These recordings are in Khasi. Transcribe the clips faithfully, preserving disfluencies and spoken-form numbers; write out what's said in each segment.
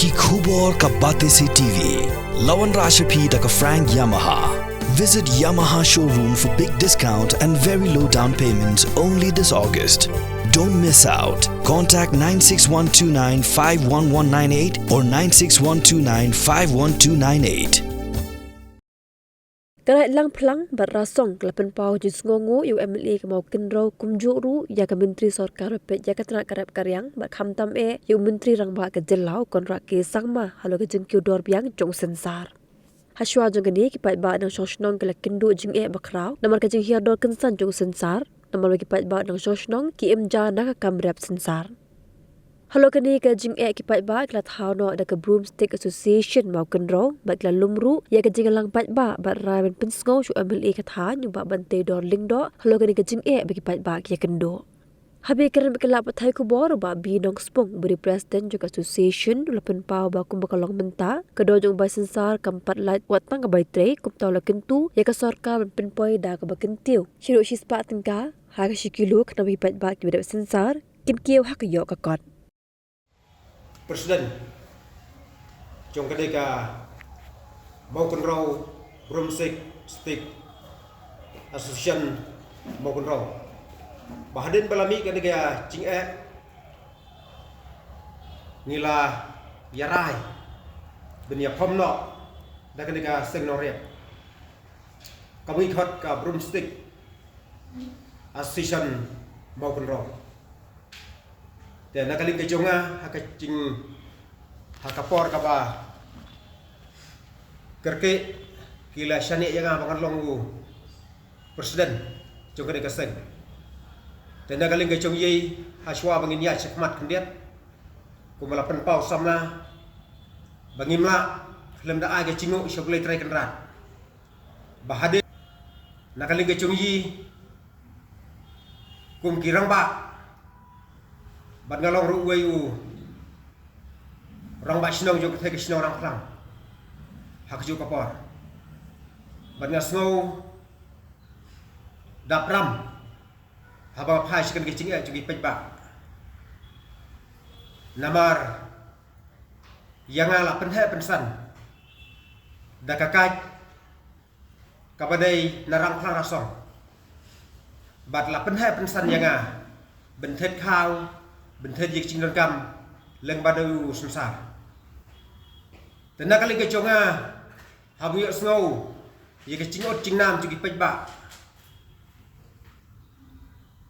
Ki khubor ka Batesi T V. La wanrah sha phi da ka Frank Yamaha. Visit Yamaha showroom for big discount and very low down payment only this August. Don't miss out. Contact nine six one two nine five one one nine eight or nine six one two nine five one two nine eight. Ka Raid Langphlang bad Rasong ka la pynpaw jingsngewnguh ïa u M L A ka Mawkynrew kumjuh ruh ïa ka Myntri Sorkar ba peit ïa ka tnat ka rep ka riang bad khamtam eh ïa u Myntri Rangbah ka jylla u Conrad K Sangma halor ka jingkiew dor biang jong u synsar. Hashwa jong kane ki paidbah nongshong shnong ki la kynduh jingeh bakhraw namar ka jinghiar dor kynsan jong u synsar, namar ba ki paidbah nongshong shnong ki im ja na ka kam rep synsar. Halor kane ka jingeh ki paidbah ki la thaw noh da ka Broomstick Association Mawkynrew bad ki la lum ruh ïa ka jingïalang paidbah bad rai ban pynsngew sha u M L A ka thaiñ u Bah Banteidor Lyngdoh halor kane ka jingeh ba ki paidbah ki ïakynduh. Haba ïakren bad ki lad pathai khubor u Bah B Nongspung uba dei u president jong ka association u la pynpaw ba kumba ka long mynta ka dor jong u bai synsar kam pat lait wat tang ka bai trei, kumta u la kyntu ïa ka sorkar ban pynpoi da kaba kyntiew shiruh shispah tyngka ha ka shi kilo khnang ba ki paidbah kiba dep synsar kin kiew ha ka ïoh ka kot. President jong kane ka Mawkynrew Broomstick Association Mawkynrew, ba hadien ba la mih kane ka jingeh ngi la ïarai ban ïakhom noh da kane ka seng nongriat kaba ngi khot ka Broomstick Association Mawkynrew. Te na ka liang ka jong nga ha ka jing, ha ka por kaba kyrkieh ki la shaniah ïa nga ba ngan long u president jong kane ka seng. Te na ka liang ka jong i, hashwa ba ngin ïaid shakhmat khyndiat, kumba la pynpaw samla ba ngim lah khlem da ai ka jingnguh sha U Blei Trai Kynrad. Ba hadien na ka liang ka jong i kum ki rangbah bad nga long ruh uwei u rangbah shnong jong ka thei ka shnong Rangphlang ha kajuh ka por. Bad nga sngew dap ram haba nga phai sha kane ka jingeh jong ki paidbah. Namar ïa nga la pynheh pynsan da ka kait kaba dei na Rangphlang Rasong. Bad la pynheh pynsan ïa nga ban thied khaw, ban thied ïa ka jingdonkam lyngba da u synsar. Te na ka liang ka jong nga haba nga ïohsngew ïa ka jingot jingnam jong ki paidbah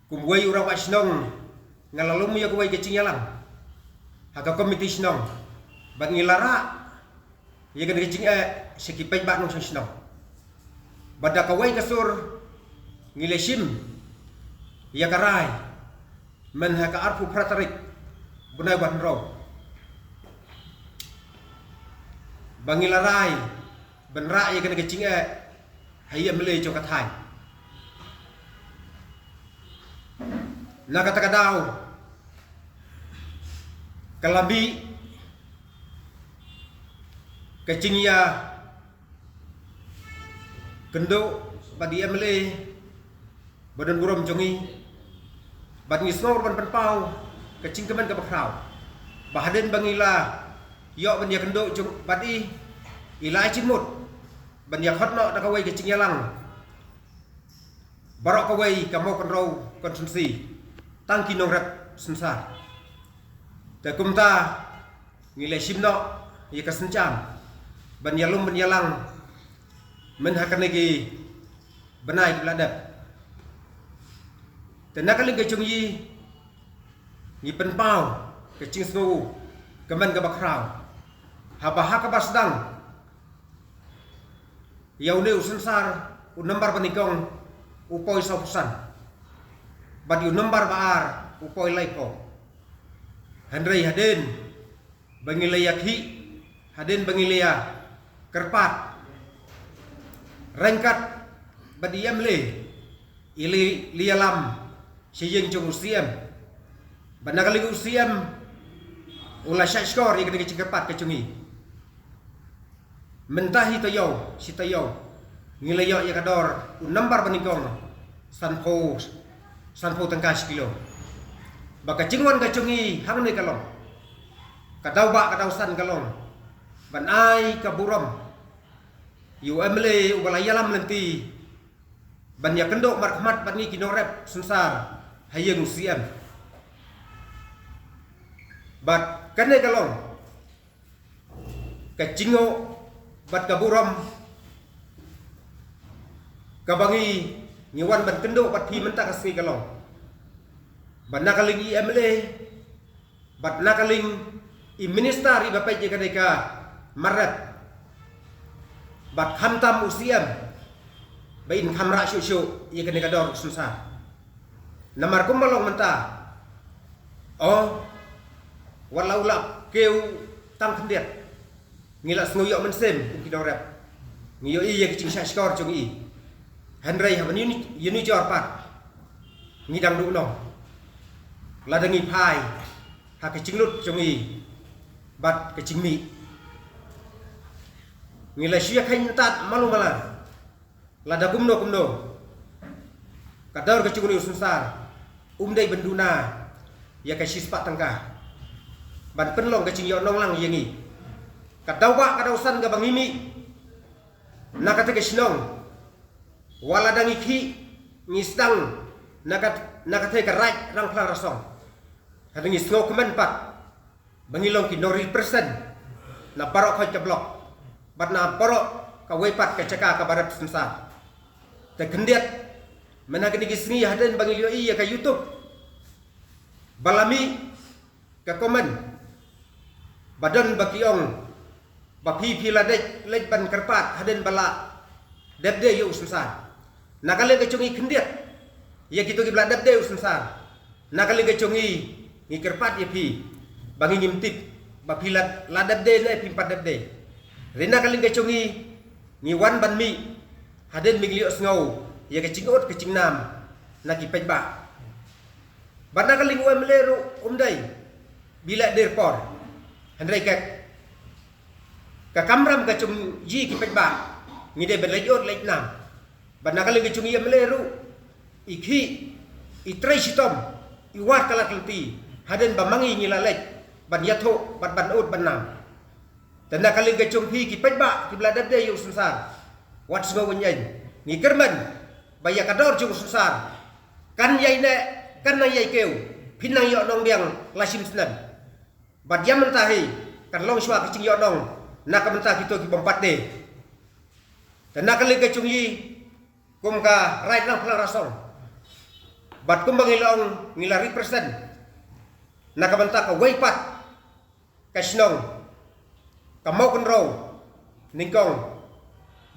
kum uwei u rangbah shnong, nga la lum ïa kawei ka jingïalang ha ka komiti shnong bad ngi la rah ïa kane ka jingeh sha ki paidbah nongshong shnong. Bad da kawei ka sur ngi la shim ïa ka rai mynha ka arphew phra tarik bnai ba hynriew ba ngi la rai ban rah ïa kane ka jingeh ha i M L A jong ka thaiñ. Na kata ka daw ka la mih ka jingïakynduh bad i M L A ba don burom jong ngi. Bad ngi sngew ruh ban pynpaw ka jingkmen kaba khraw ba hadien ba ngi la ïoh ban ïakynduh jong bad i, i la ai jingmut ban ïakhot noh da kawei ka jingïalang baroh kawei ka Mawkynrew constituency, tang ki nongrep synsar. Te kumta ngi la shim noh ïa ka synshar ban ïalum ban ïalang mynha kane ki bnai kiba la dep. Te na ka liang ka jong i ngi pynpaw ka jingsngewkmen kaba khraw haba ha kaba sdang ïa une u synsar u nombar ba nyngkong u poi sawphew san bad ïa u nombar ba ar u poi laiphew. Hynrei hadien ba ngi la ïakhih, hadien ba ngi la ïakyrpad ryngkat bad i M L A, i la ïalam sha ïing jong u C M. Bad na ka liang u C M u la shah shkor ïa kane ka jingkyrpad ka jong ngi. Mynta hi taïew shi taïew ngi la ïoh ïa ka dor u nombar ba nyngkong sanphew, sanphew tyngka shi kilo. Ba ka jingwan ka jong ngi hangne ka long Ka daw ba ka daw san ka long ban ai ka burom ïa u MLA uba la ïalam lynti ban ïakynduh markhmat bad ngi ki nongrep synsar ha ïing u CM. Bad kane ka long ka jingngoh bad ka burom kaba ngi ngi wan ban kynduh bad phi mynta ka sngi ka long ba na ka liang i MLA bad na ka liang i minister iba peit ïa kane ka marrep bad khamtam u CM ba in kham rah shuh shuh ïa kane ka dor synsar. Namar kumba long mynta, o, wat la u la kiew tang khyndiat, ngi la sngew ïoh mynsiem kum ki nongrep. Ngi ïohi ïa ki jingshah shkor jong i. Hynrei haba ngi ïa ngi jor pat ngi dang duh noh lada ngi phai ha ka jinglut jong i bad ka jingmih. Ngi la shu ïa kheiñ tat malu mala. Lada kumno kumno ka dor ka jong u synsar um dei ban duna ïa ka shispah tyngka ban pynlong ka jingïoh nonglang ïa ngi. Ka daw ba ka daw san kaba ngi mih na kata ka shnong, wat lada ngi khih ngi sdang na kat na kata ka raid rangphlang rasong. Hynrei ngi sngew kmen pat ba ngi long ki nongrepresent na baroh khoit ka block bad na baroh kawei pat ka jaka kaba rep synsar. Te khyndiat mynta kine ki sngi hadien ba ngi ïohi ïa ka YouTube ba la mih ka comment ba don ba ki ong ba phi phi la dei leit ban kyrpad hadien ba la dep dei ïa u synsar. Na ka liang ka jong i khyndiat ïa kito kiba la dep dei u synsar. Na ka liang ka jong i ngi kyrpad ïa phi ba ngi ngim tip ba phi la la dep dei ne phim pat dep dei. Hynrei na ka liang ka jong i ngi wan ban mih hadien ba ngi ïohsngew ïa ka jingud ka jingnam na ki paidbah. Bad na ka liang u MLA ruh um dei ba i la dei por. Hynrei ka ka kamram ka jong i ki paidbah ngi dei ban leit ud leit nam. Bad na ka liang ka jong i MLA ruh i khih i trei shitom i wad ka lad ka lynti hadien ba ma ngi ngi la leit ban ïathuh bad ban ud ban nam. Te na ka liang ka jong phi ki paidbah kiba la dep dei ïa u synsar, wat sngew wynïeng, ngi kyrmen ba ïa ka dor jong u synsar kan ïai neh kan nang ïai kiew, phin nang ïoh nongbiang la shim snem. Bad ïa mynta hi kan long shuwa ka jingïoh nong na ka bynta kito ki bym pat dei. Te na ka liang ka jong i kum ka raid rangphlang rasong bad kumba ngi la ong ngi la represent na ka bynta kawei pat ka shnong ka Mawkynrew nyngkong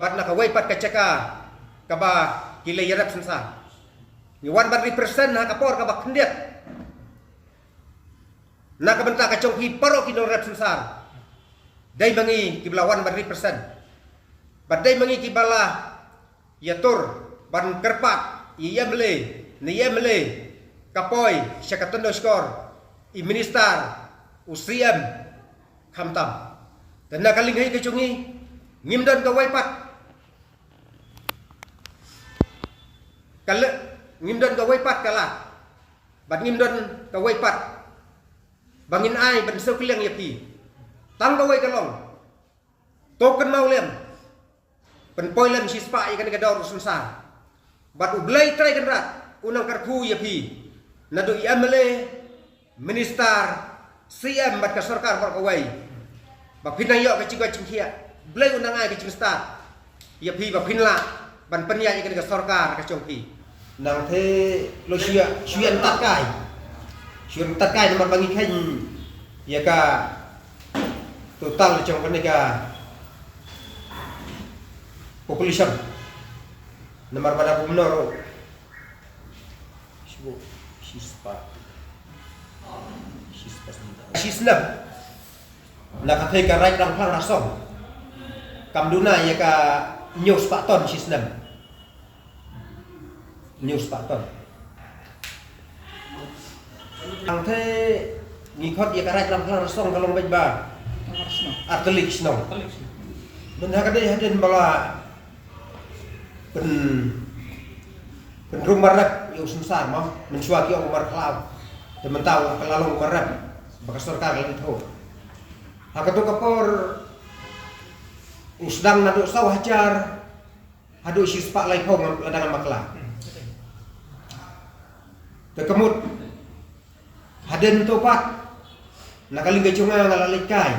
bad na kawei pat ka jaka kaba ki la ïarep synsar. Ngi wan ban represent ha ka por kaba khyndiat na ka bynta ka jong phi baroh ki nongrep synsar. Dei ma ngi kiba la wan ban represent bad dei ma ngi kiba la ïatur ban kyrpad ïa i MLA ne i MLA ka poi sha ka tynrai shkor i minister u CM khamtam. Te na ka liang hi ka jong ngi ngim don kawei pat ka le ngim don kawei pat ka lad bad ngim don kawei pat ba ngin ai ban siew kylliang ïa phi. Tang kawei ka long to kynmaw lem pynpoi lem shispah ïa kane ka dor u synsar. Bad U Blei Trai Kynrad u nang kyrkhu ïa phi naduh i MLA, minister, CM bad ka sorkar baroh kawei ba phin nang ïoh ka jingkoit jingkhiah. Blei u nang ai ka jingstad ïa phi ba phin lah ban pynïaid ïa kane ka sorkar ka jong phi. Nangta lo shu ïa shu ïa tat kai shu ïa tat kai namar ba ngi kheiñ ïa ka total jong kane ka population. Namar ba da kumno ruh shu shispah shispah shisnem na ka thei ka raid rangphlang rasong kam duna ïa ka hynñiew spah ton shisnem. Hynñiew spah ton. Nangta ngi khot ïa ka raid rangphlang rasong ka long bad ba artylli ki shnong. Mynta ka dei hadien ba la pyn pynrung marep ïa u synsar mo mynshuwa ki ong marep khlaw. Te mynta ka la long marep ba ka sorkar ka la ithuh. Ha kato ka por u sdang naduh saw hajar haduh shispah laiphew ngam la dang bakla. Te ka mut hadien to pat na ka liang ka jong nga nga la leit kai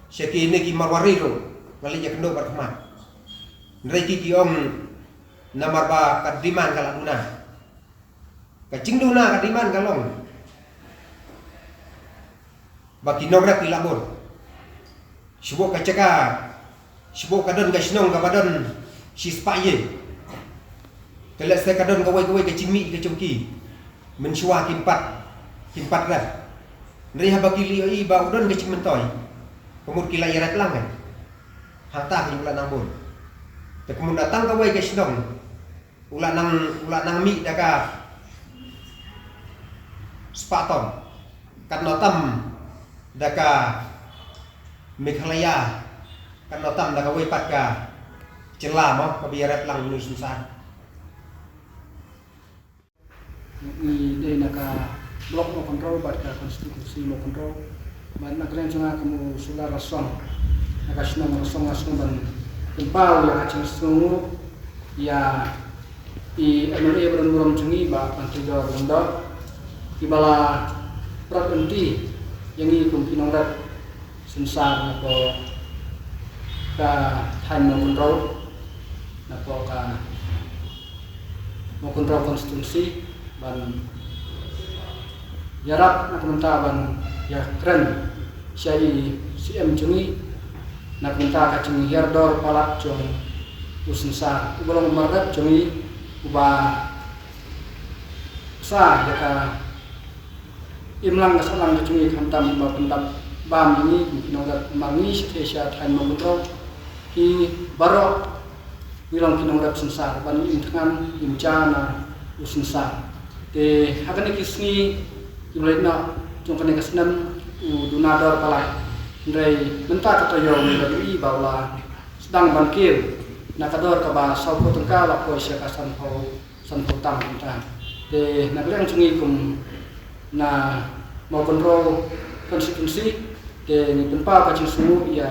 sha kine ki Marwari ruh, nga leit ïakynduh bad khmat. Hynrei ki ki ong namar ba ka demand ka la duna. Ka jingduna ka demand ka long ba ki nongrep ki la bun. Shu buh ka jaka, shu buh ka don ka shnong kaba don shispah ïing. Te lehse ka don kawei kawei ka jingmih ka jong ki. Mynshuwa kin pat, kin pat rep. Hynrei haba ki la ïohi ba u don ka jingmyntoi, ka mut ki la ïarep lang. Hangta ki la nang bun. Te ka mut na tang kawei ka shnong u la nang, u la nang mih da ka spah ton. Katno tam da ka Meghalaya, katno tam da kawei pat ka jylla mo kaba ïarep lang une u synsar. Ngi dei na ka block Mawkynrew bad ka constituency Mawkynrew. Bad na ka liang jong nga kum u Sula Rasong, na ka shnong Rasong nga sngewbha ban pynpaw ïa ka jingsngewnguh ïa i MLA ba don burom jong ngi, Bah Banteidor Lyngdoh, iba la pynpaw lynti ïa ngi kum ki nongrep synsar napoh ka thaiñ Mawkynrew, napoh ka Mawkynrew constituency, ban ïarap na ka bynta ban ïakren sha i CM jong ngi na ka bynta ka jinghiar dor palat jong u synsar uba long u marwei jong ngi, uba sa ïa ka imlang ka sahlang ka jong ngi, khamtam ba pyndap bam ïa ngi kum ki nongrep, mar ngi sha thaiñ Mawkynrew, ki baroh ngi long ki nongrep synsar, ban im thngan im ja na u synsar. Te ha kane ki sngi kiba la ïaid noh jong kane ka snem u duna dor palat. Hynrei mynta ka taïew ngi la ïohi ba u la sdang ban kiew na ka dor kaba sawphew tyngka la poi sha ka sanphew, sanphew tam mynta. Te na ka liang jong ngi kum na Mawkynrew constituency, te ngi pynpaw ka jingsngewnguh ïa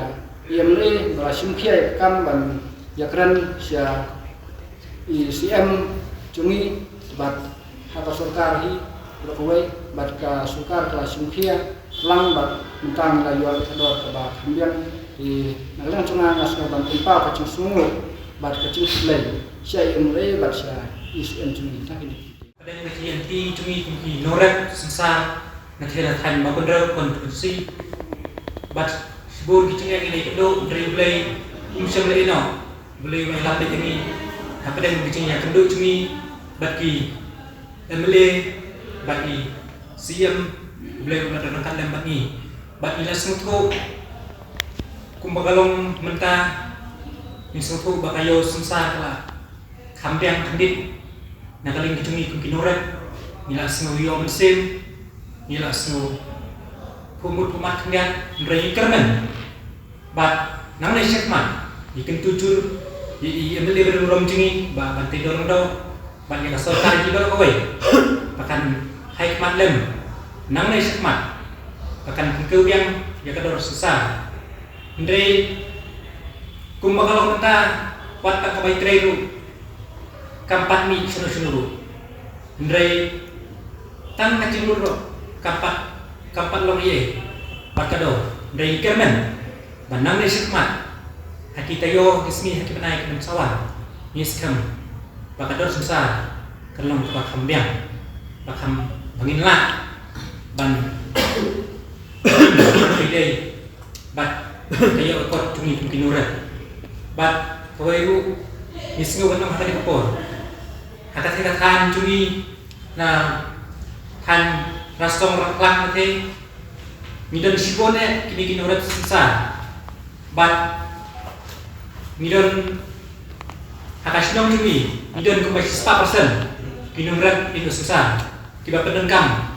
i MLA ba la shim khia ïa ka kam ban ïakren sha i CM jong ngi, bad ha ka sorkar hi baroh kawei, bad ka sorkar ka la shim khia lang, bad mynta ngi la ïoh ïa ka dor kaba kham biang. Te na ka liang jong nga nga sngewbha ban pynpaw ka jingsngewnguh bad ka jingkhublei sha i MLA bad sha i CM jong ngi. Tang kine. Pdeng ka jingïaid lynti jong ngi kum ki nongrep synsar na thaiñ, na thaiñ Mawkynrew constituency. Bad shibun ki jingeh ngi la ïakynduh, hynrei U Blei um shym la ïehnoh. U Blei u la ïalap beit ïa ngi hapdeng ka jingïakynduh jong ngi bad ki MLA bad ki CM, U Blei u la don ryngkat lem bad ngi. Bad ngi la sngewthuh kumba ka long mynta, ngi sngewthuh ba ka ïew synsar ka la kham biang khyndiat. Na ka liang ka jong ngi kum ki nongrep, ngi la sngew ïoh mynsiem, ngi la sngew phuh mut phuh mat khyndiat, hynrei ngi kyrmen. Bad nangne shakhmat ngi kyntu jur ïa i MLA ba don burom jong ngi, Bah Banteidor Lyngdoh, bad ïa ka sorkar jong ngi baroh kawei ba kan hai khmat lem. Nangne shakhmat ba kan kyntiew biang ïa ka dor synsar. Hynrei kumba ka long mynta, wat tang ka bai trei ruh kam pat mih shano shano ruh. Hynrei tang ka jinglut ruh kam pat, kam pat long ei ei bad ka dor. Hynrei ngi kyrmen ba nangne shakhmat, ha ki taïew ki sngi, ha ki bnai ki ban sa wan, ngi skhem ba ka dor synsar kan long kaba kham biang, ba kham, ba ngin lah ban ei ei bad ka ïoh ka kot jong ngi kum ki nongrep. Bad kawei ruh, ngi sngew ban ong ha kane ka por, ha kata ka thaiñ jong ngi, na thaiñ Rasong Raklang, na te ngi don shibun eh kine ki nongrep synsar. Bad ngi don, ha ka shnong jong ngi, ngi don kumba shispah percent ki nongrep ïa u synsar kiba pyndonkam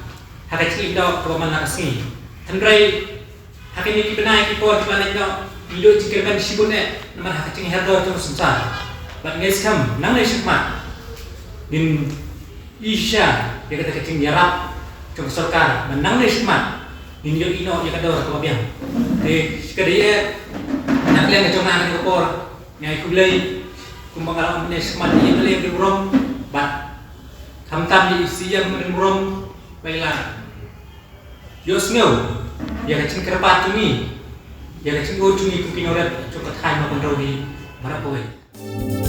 ha ka jingïaid noh kaba man la ka sngi. Hynrei ha kine ki bnai ki por kiba la ïaid noh, ngi duh jingkyrmen shibun eh namar ha ka jinghiar dor jong u synsar. Bad ngi skhem nangne shakhmat ngin ïa shisha ïa kata ka jingïarap jong ka sorkar, ba nangne shakhmat Ngin ïoh ïehnoh ïa ka dor kaba biang. Te ka dei eh, na ka liang ka jong nga kane ka por, nga ai khublei kumba nga la ong mynne, shakhmat ïa ka liang ka burom bad khamtam ïa i Siem Marin Burom ba i la ïohsngew ïa ka jingkyrpad jong ngi, ïa ka jingïoh jong ngi kum ki nongrep jong ka thaiñ Mawkynrew hi baroh kawei.